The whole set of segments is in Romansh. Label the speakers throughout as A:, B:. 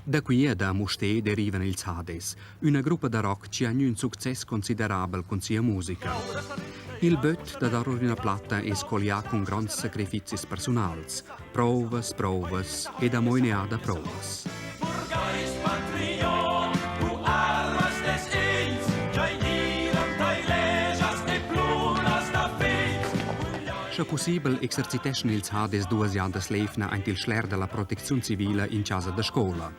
A: Da qui e da Mustér derivan ils Hades, üna gruppa da rock chi ha gnü ün success considerabel cun sia musica. Il böt da dar our üna platta es collià cun gronds sacrifizis persunals, prouvas, prouvas ed amo üna prouvas. Sche pussibel exerciteschan ils Hades duas jadas l'eivna aint il schler da la protecziun civila in chasa da scoula.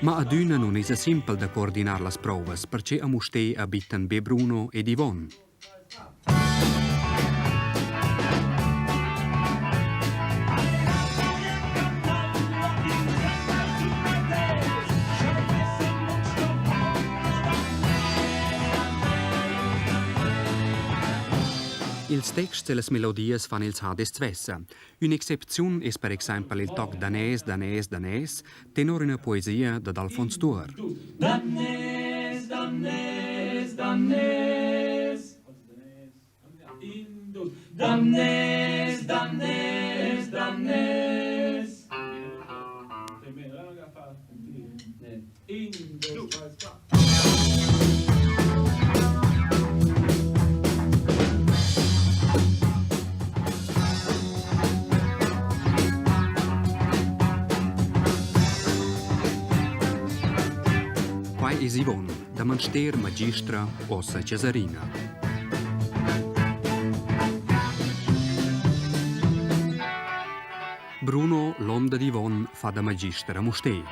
A: Ma adüna nun esa simpel da coordinar las prouvas, perche a Mustér abitan be Bruno ed Yvonne. Ils texts e las melodias fan ils Hades svessa. Ün'excepziun es per exaimpel il toc Danès, Danès, Danès, tenor üna poesia dad Alfons Tuor.
B: Danès, Danès, Danès. Danès, Danès, Danès.
A: Quai es Yvonne, da manster magistra ossa Cesarina. Bruno, l'hom dad Yvonne, fa da magister a Mustér.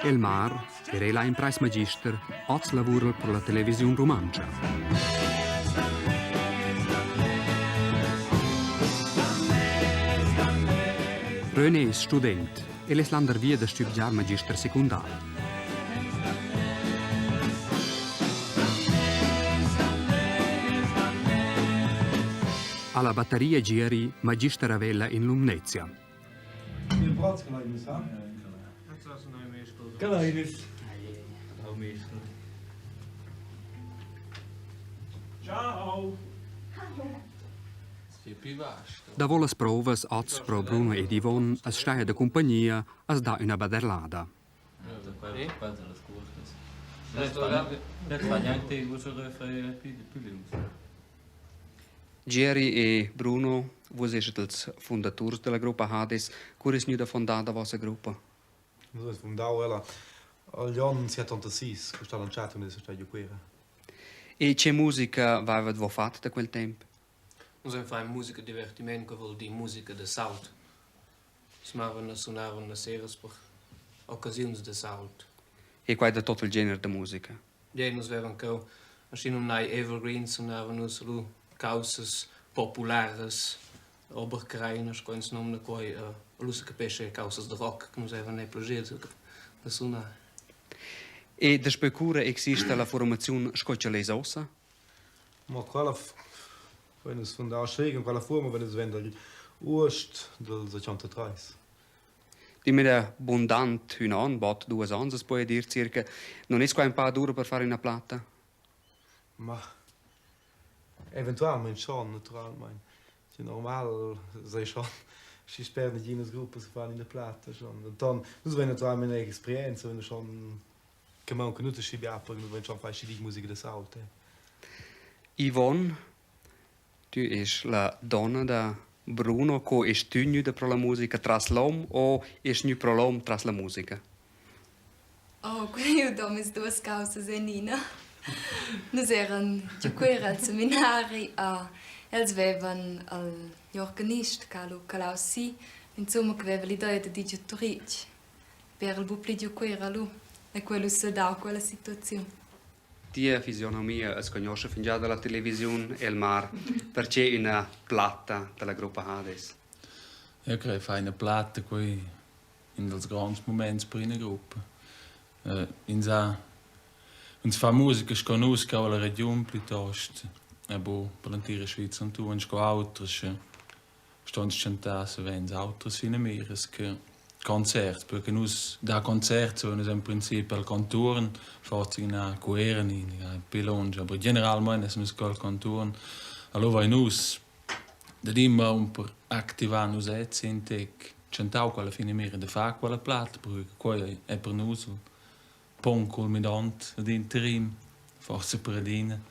A: El mar, er el ha imprais magister, oz lavura el per la televisiun rumantscha. René es student. El es landervia da stübgiar magister secundar. Alla battaria Gieri magister a Vella in Lumnezia.
B: Ciao!
A: Davo las provas oz pro Bruno ed Yvonne as staja da cumpagnia as dà üna baderlada. Gieri e Bruno, vus eschet ils fundaturs della gruppa Hades. Cur es gnüda fondada vossa gruppa?
C: Nus vein fundau ella agl onn 76, cu sta l'entschatta nus stai giu Cuera.
A: E che musica vaivat vo fat da quel temp?
D: Nus vein fatg musica divertiment, che vul dir musica da sault. Nus mavan e sunavan las seras per occasiuns da sault.
A: E quai da tot il gener da musica?
D: Ie, nus vevan cheu aschinumnai evergreens, sunavan nus lu caussas popularas, Oberkreiner, sco ins nomna quei, lu secapescha caussas da rock che nus vevan ei plascher da sunar.
A: E daspö cura exista la formaziun sco ch'ella es uossa?
C: Ma quella vein nus fundau schig in quella fuorma vein nus vender igl uost dals 83.
A: Dimena bundant ün on, bod duos ons as poja dir circa. Non es qua ün pa duro per far üna platta?
C: Ma eventualmein schon, naturalmein. Schi normal sei schon, schi sper neginas gruppas che fan ina platta schon. Denton, nus vein naturalmein experienza, vein schon che maunca nuot aschi bia, perché nus vein schon fatg aschi ditg musica da sault.
A: Yvonne, tü esch la donna da Bruno, co esch tü gnüda pro la musica tras l'hom o esch gnü pro l'hom tras la musica?
E: Oh, quei eu domis duas caussas enina. Nus eran giu Cuera al seminari, els vevan il organist che ha lu calau si, insumma che veva l'idea dad ir giu Turitg. Per el buc pli giu Cuera lu e quel ussa dau quella situaziun.
A: Tia fisionomia as cugnuoscha fingià da la televisiun e'l mar. Perche üna platta da la gruppa Hades?
B: Eu crei far üna platta quei in dals gronds muments per ina gruppa. Ins ha ins fa musica sco nus cheu alla regiun plitost e buc per l'entira Svizra entuorn sco auters sche ston tschentar savens autras finamiras che concerts, perché nus da concerts vein nus en princip el contuorn, forsa in a Cuera ni in a pli lunsch, aber generalmein essan nus col contuorn. Allura vain nus dad in maun per activar nus sezs in tec tschentau quella finamira da far quella platta, perché quei è per nus il punct culminant ad interim, forsa per adina.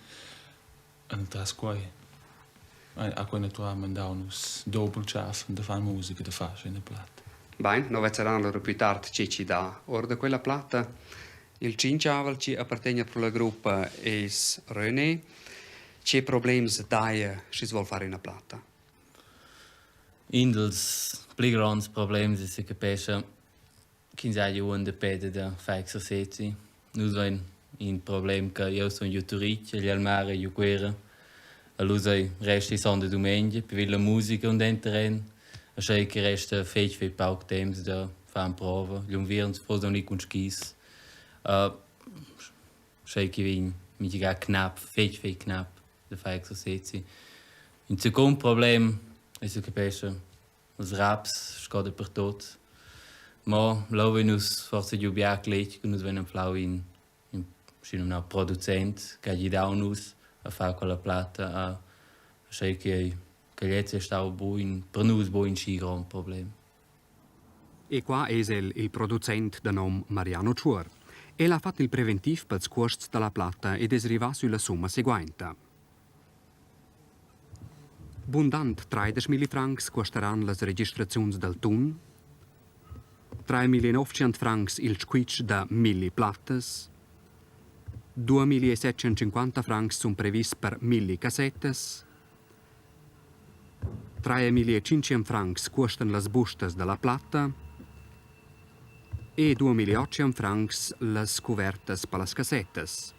B: Entras quei ha quei naturalmein dau nus dubel tschaffen da far musica, da far ina platta.
A: Bein, no vezzaran allura plü tard che chi dà our da quella platta. Il tschinchavel chi appartegna pro la gruppa es René. Che problems daja schi's voul far üna platta?
F: In dals pli gronds problems es secapescha ch'ins haja uonn da peda da far exercezi. Nus vein in problem che jeu sun giu Turitg egl Almar e giu Cuera. Lu sei resti sonda e dumengia per la musica und denteren. Aschia che resta fetg fetg pauc temps da far emprova. Igl unviern forsa aunc cun skis. Schei che vegn mintga knapp, fetg fetg knapp da far exercezi. In secund problem ei secapescha ils raps sco dapertut. Mo leu vein nus forsa giu bia cletg che nus vein anflau in in schinumnau producent che ha gidau nus a far quella platta a aschia che che gliez ei stau buc per nus buc in schi grond problem.
A: E qua es el il producent da nom Mariano Tschuor. El ha fat il preventiv pels cuosts da la platta ed es rivà sülla summa seguainta. Bundant traideschmilli francs cuostaran las registraziuns dal tun, 3900 francs il squitsch da milli plattas, 2750 francs sun previs per milli cassettas, 3500 francs cuostan las bustas da la platta e 2800 francs las cuvertas per las cassettas.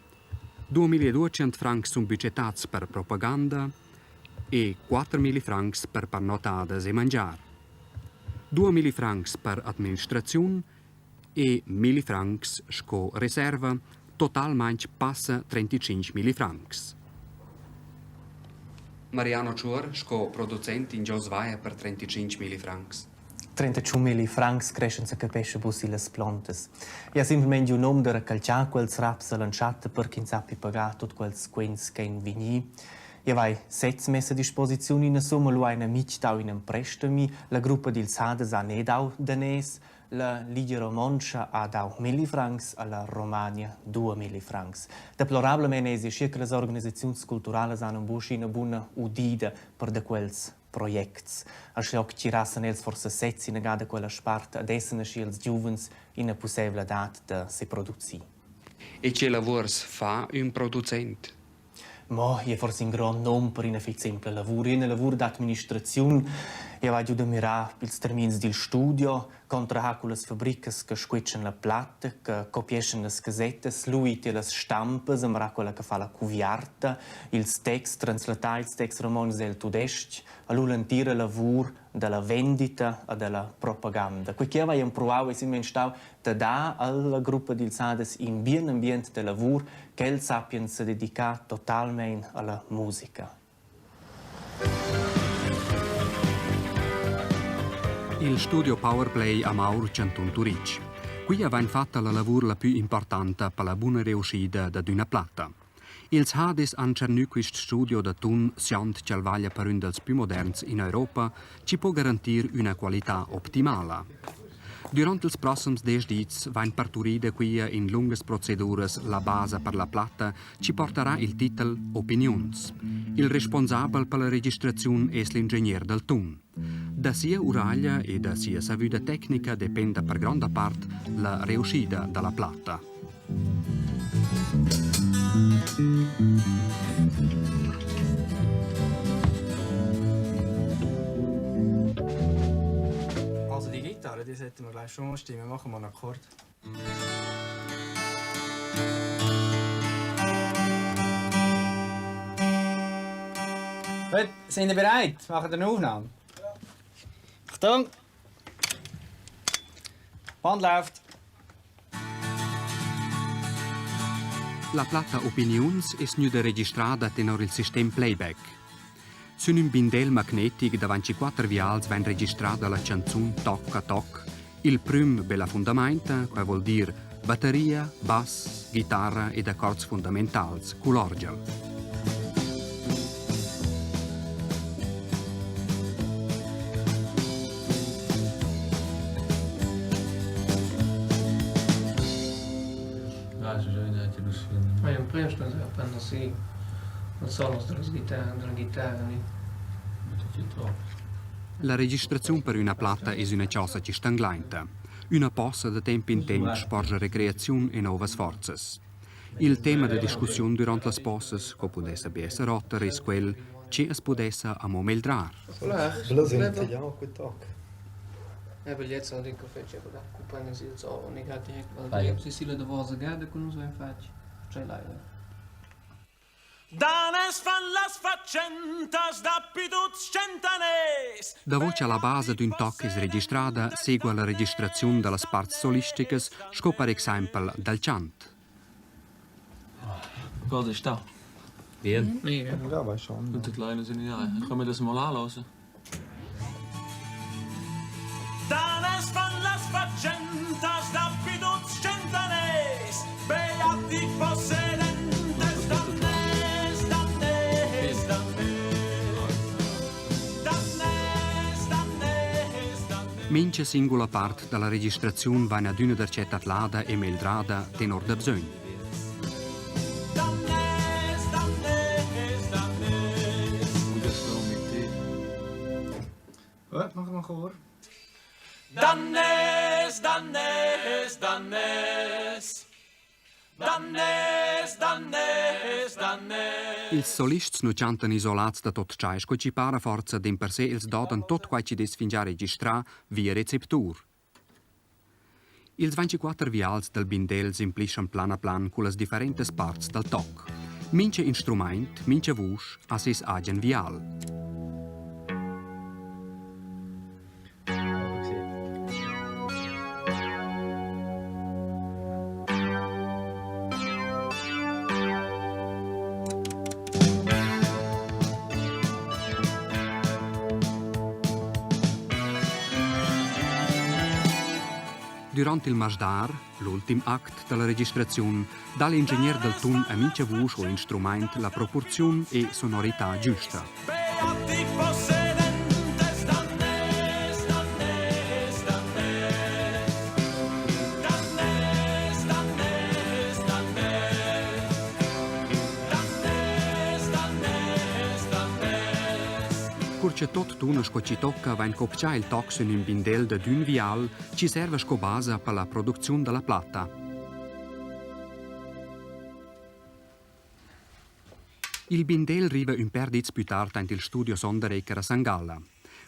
A: 2200 francs sun budgetats per propaganda e 4000 francs per pernottadas e mangiar. 2000 francs per administraziun e 1000 francs sco reserva, totalmaing passa 35 francs. Mariano Tschuor sco producent ingio svaja per 35 francs.
G: 31 francs creschan secapescha buc sillas plontas. Jeu semplamein giu num da recalciar quels raps all'entschatta per ch'ins sappi pagar tut quels quens ch'ein vegni. Jeu vai sez mess a disposiziun ina summa, lu ha in amitg dau in emprest a mi, la gruppa dils Hades ha ne dau daners, la Ligia Romontscha ha dau milli francs, alla Romania duamilli francs. Deplorablamein eisi aschia che las organisaziuns culturalas han buc ina buna udida per da quels projects. Aschia tgirassan els forsa sezs inagada quella sparta ed essan aschia ils giuvens ina pusseivladad da seproducir.
A: E che lavurs fa ün producent?
G: Mo ei forsa in grond num per ina fetg sempla lavur. Ina lavur d'administraziun. Jeu hai giu da mirar ils termins dil studio, contrahar cullas fabricas che squetschan la platta, che copieschan las gasettas, lu ir las stampas, emprà quella che fa la cuviarta, ils texts, translatar ils texts romontschs el tudestg, allura l'entira lavur dalla vendita e dalla propaganda. Quei che vai empruau ei simplamain stau da dar alla gruppa dils Hades in bien ambient da lavur, ch'els sappien sededicar totalmein alla musica.
A: Il studio Powerplay a Maur, chantun Turitg. Quia vain fatta la lavur la pü importanta per la buna reuschida dad üna platta. Ils Hades han tschernü quist studio da tun siand cha'l vaglia per ün dals pü moderns in Europa chi po garantir üna qualità optimala. Dürant ils prossems desch dis vain parturida quia in lungas proceduras la basa per la platta chi portarà il titel Opiniuns. Il responsabel per la registraziun es l'ingegner dal tun. Da sia uraglia e da sia savüda tecnica dependa per gronda part la reuschida da la platta.
H: Also die Gitarre, die sollten wir gleich schon mal stimmen. Machen wir einen Akkord. Gut, sind ihr bereit? Machen wir eine Aufnahme? Ja. Achtung! Band läuft.
A: La platta Opiniuns es gnüda registrada tenor il sistem playback. Sün ün bindel magnetic davant chi quatter vials vain registrada la chanzun Toc a toc Il prüm be la fundamainta, quai vuol dir battaria, bass, ghitarra ed accords fundamentals cull'orgel.
D: si els solos dallas ghitarra, dalla ghitarra ni.
A: La registraziun per üna platta es üna chosa chi stanglainta. Üna posa da temp in temp sporgia recreaziun e nouvas forzas. Il tema da discussiun durant las posas, co pudessa be esser oter, es quel, che as pudessa amo megl'drar.
C: Blers ein tagliau quei toc.
D: Ja, weil jetzt halt ich fetg aber da cumpagna si ils oro ni grad direkt weil ich hab sie silla davosa gada con nus vein fatg. Cioè leider.
I: Danes fan las fatschentas dapi tuts tschentaners.
A: Davo cha la basa d'ün toc es registrada, segua la registraziun da las parts solisticas, sco per exaimpel dal chant.
B: Cosa sta?
F: Bien.
C: Ja, vai schon.
B: Und die Kleine sind ja. Können wir das mal anhören?
I: Danes fan las fatschentas dapi tuts tschentaners. Beati possedentes daners, daners, daners. Daners, daners, daners.
A: Mincha singula part da la registraziun vain adüna darcheu tadlada e megldrada tenor da bsögn.
I: Daners, daners, daners.
H: Gut, machen wir Chor.
I: Daners, daners, daners. Daners, daners, daners.
A: Ils solists nu chantan isolats da tot tschai sco chi para forza dimpersè els dodan tot quai chi dess fingià registrà via receptur. Ils 24 vials dal bindel s'implischan plan a plan cullas differentas parts dal toc. Mincha instrumaint, mincha vusch ha seis agen vial. Durant il masdar, l'ultim act da la registraziun, dà l'ingegner dal tun a mincha vusch o instrumaint la proporziun e sonorità giüsta.
I: Beati possedentes daners, daners, daners. Daners, daners, daners. Daners, daners, daners.
A: Cur cha tot tuna sco chi tocca, vain copchà il toc sün ün bindel dad ün vial chi serva sco basa per la producziun da la platta. Il bindel riva ün pêr dits plü tard aint il studio Sonderegger a San Galla.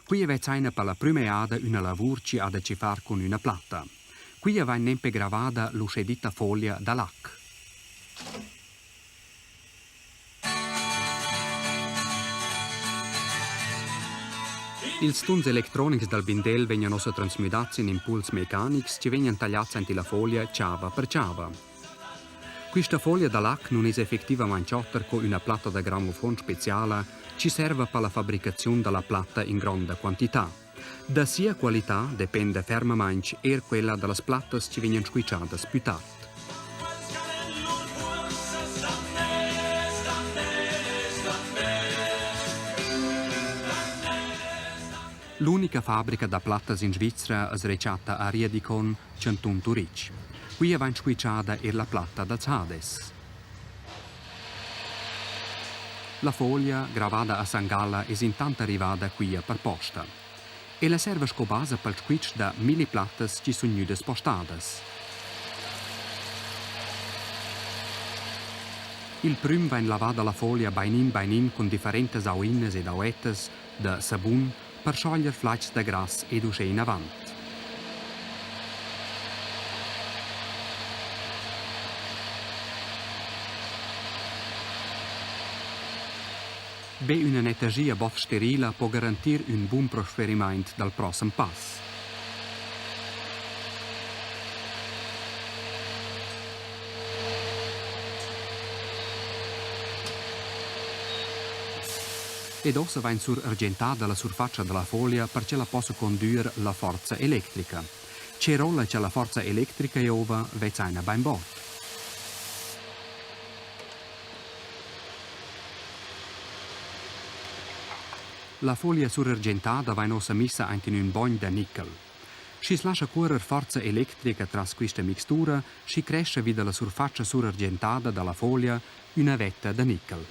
A: Quia vezzaina per la prüma eada üna lavur chi ha da chefar cun üna platta. Quia vain nempe gravada l'uscheditta folia da lac. Ils tuns electronics dal bindel vegnan ussa transmüdats in impuls mecanics chi vegnan tagliats aint illa folia chava per chava. Quista folia da lac nun es effectivamaing oter co üna platta da grammofon speciala chi serva per la fabricaziun da la platta in gronda quantità. Da sia qualità dependa fermamaing eir quella da las plattas chi vegnan squitschadas plü tard. L'unica fabrica da plattas in Svizra as rechatta a Riedikon, chantun Turitg. Quia vain squitschada eir la platta dals Hades. La folia, gravada a San Galla, es intant arrivada quia per posta. Ella serva sco basa pel squitsch da milli plattas chi sun gnüdas postadas. Il prüm vain lavada la folia bainin bainin cun differentas auinas ed auettas da sabun per schoglier flatgs da grass ed uschè inavant. Be üna nettagia bod sterila po garantir ün bun prosperimaint dal prossem pass. Ed uossa vain surargentada la surfatscha da la folia per ch'ella possa condür la forza electrica. Che rolla cha la forza electrica giova, vezzaina bainbod. La folia surargentada vain uossa missa aint in ün bogn da nickel. Schi's lascha cuorrer forza electrica tras quista mixtura, schi crescha vi da la surfatscha surargientada da la folia üna vetta da nichel.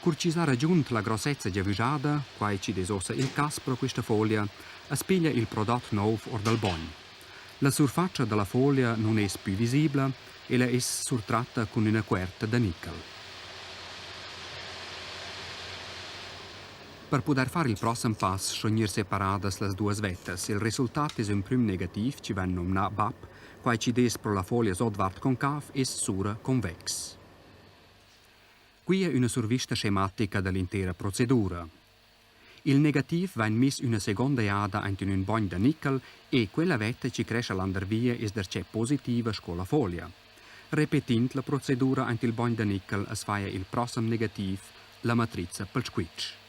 A: Cur chi's ha ragiunt la grossezza giavüschada, quai chi'd es uossa il cas pro quista folia, as piglia il prodot nouv our dal bogn. La surfatscha da la folia nun es pü visibla, ella es surtratta cun üna cuerta da nichel. Per pudair far il prossem pass ston gnir separadas las duos vettas. Il resultat es ün prüm negativ chi vain nomnà bap, quai chi'd es pro la folia suotvart concav es sura convex. Quia üna survista schematica da l'intera procedura. Il negativ vain miss üna seguonda jada aint in ün bogn da nichel e quella vetta chi crescha landervia es darcheu positiva sco la folia. Repetind la procedura aint il bogn da nichel as faja il prossem negativ, la matrizza pel squitsch.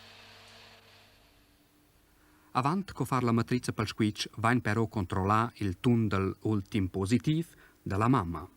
A: Avant co far la matrizza pel squitsch vain però controllà il tun dal ultim positiv da la mamma.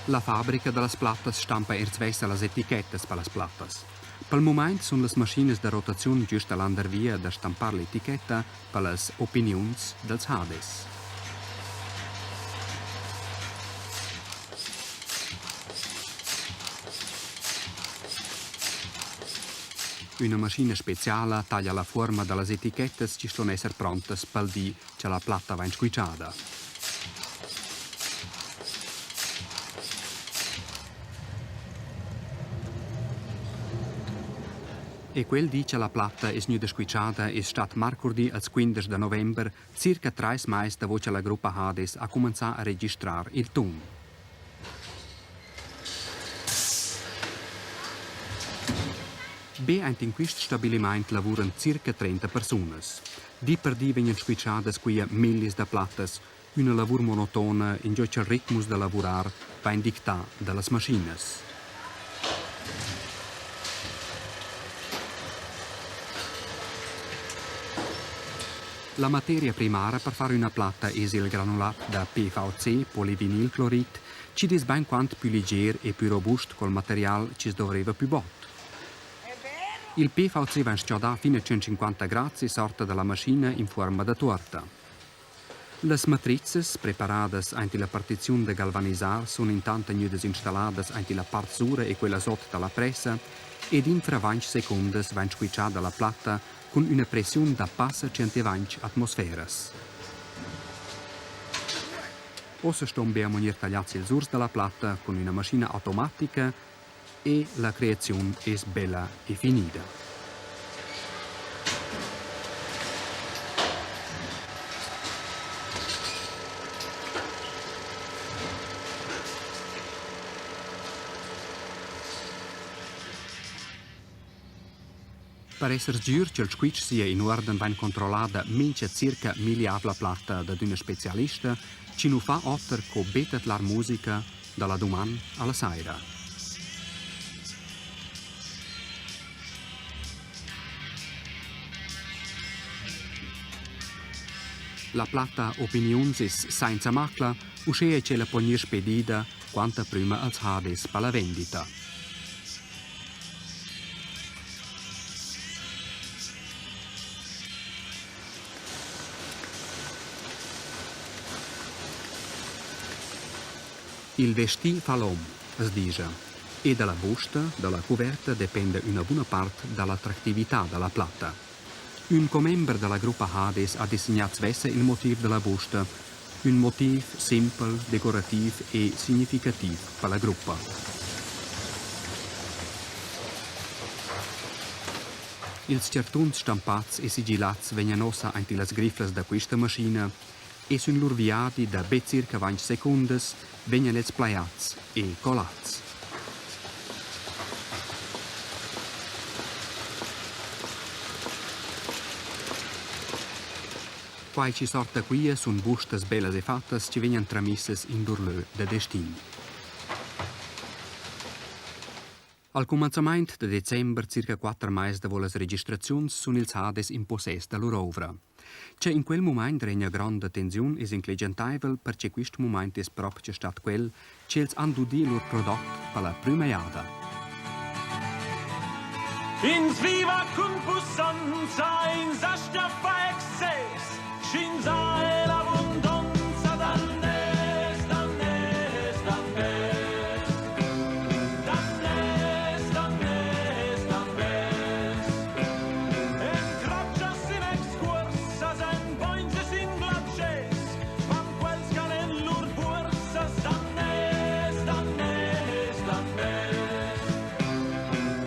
A: La fabrica da las plattas stampa eir svessa las etichettas per las plattas. Pel mumaint sun las maschinas da rotaziun güsta landervia da stampar l'etichetta per las opiniuns dals Hades. Üna maschina speciala taglia la fuorma da las etichettas chi ston esser prontas pel di cha la platta vain squitschada. E quel di cha la platta es gnüda squitschada es stat marcurdi als 15 da november, circa trais mais davo cha la gruppa Hades ha cumanzà a registrar il tun. Be aint in quist stabilimaint lavuran circa 30 persunas. Di per di vegnan squitschadas quia millis da plattas, üna lavur monotona ingio cha'l ritmus da lavurar vain dictà da las maschinas. La materia primara per far üna platta es il granulat da PVC, polivinilclorid, chi'd es bainquant pü liger e pü robust co'l material chi's dovreva pü bod. Il PVC vain s-chodà fin a 150 grads e sorta da la maschina in fuorma da tuorta. Las matrizas preparadas aint illa partiziun da galvanisar sun intant gnüdas installadas aint illa part sura e quella sot da la pressa ed infra vainch secundas vain squitschada la platta cun üna pressiun da passa 120 atmosferas. Uossa ston be amo gnir tagliats ils urs da la platta cun üna maschina automatica e la creaziun es bella e finida. Per esser sgür cha'l squitsch sia in uorden vain controllada mincha circa milliavla platta dad üna specialista chi nu fa oter co be tadlar musica da la duman a la saira. La platta Opiniuns es sainza macla, uschea ch'ella po gnir spedida quanta prüma als Hades per la vendita. Il vestì fa l'hom, as digia, e da la busta da la cuverta dependa üna buna part da l'attractività da la platta. Ün commember da la gruppa Hades ha designà svessa il motiv da la busta, ün motiv simpel, decorativ e significativ per la gruppa. Ils chartuns stampats e sigillats vegnan uossa aint illas griflas da quista maschina e sün lur viadi da be circa vainch secundas vegnan els plajats e collats. Quai chi sorta quia sun bustas bellas e fattas chi vegnan tramissas in lur lö da destin. Al cumanzamaint da december, circa quatter mais davo las registraziuns, sun ils Hades in possess da lur ouvra. Cha in quel mumaint regna gronda tensiun es inclegiantaivel, perche quist mumaint es propcha stat quel ch'els han dudi lur prodot per la prüma jada.
I: Ins viva cun pussanza, ins astga far excess, sch'ins ha l'abundonza daners, daners, daners. Daners, daners, daners. En cratschas sin excursas, en bogns e sin glatschers, van quels ch'han en lur buorsas daners, daners, daners.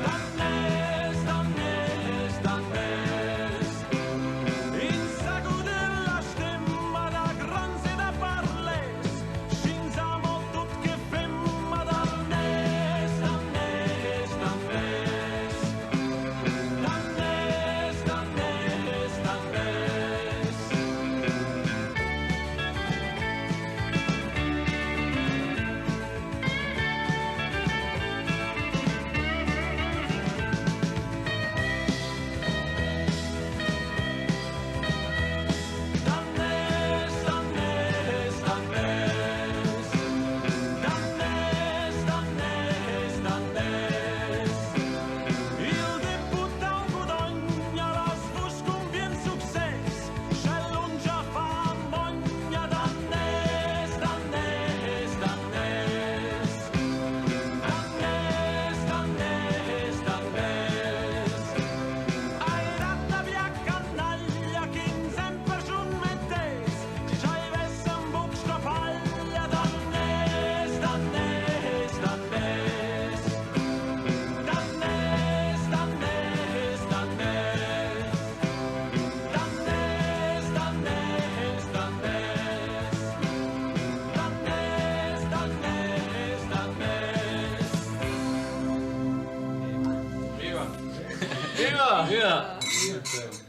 I: Daners, daners, daners. Ins sa guder la stemma da gronds e da parlers, sch'ins ha mo tut che femma daners, daners, daners. Daners, daners, daners. Daners, daners, daners. Daners, daners, daners. Il deputau gudogna las vuschs cun bien success, sch'el lungia fa mogna. Daners, daners, daners. Daners, daners, daners. Ei dat da bia canaglia ch'ins emperschun mettess, sch'ei vessen buc strapaglia. Daners, daners, daners. Daners, daners, daners. Daners, daners, daners. Daners, daners, daners.
B: Viva! Viva! Viva!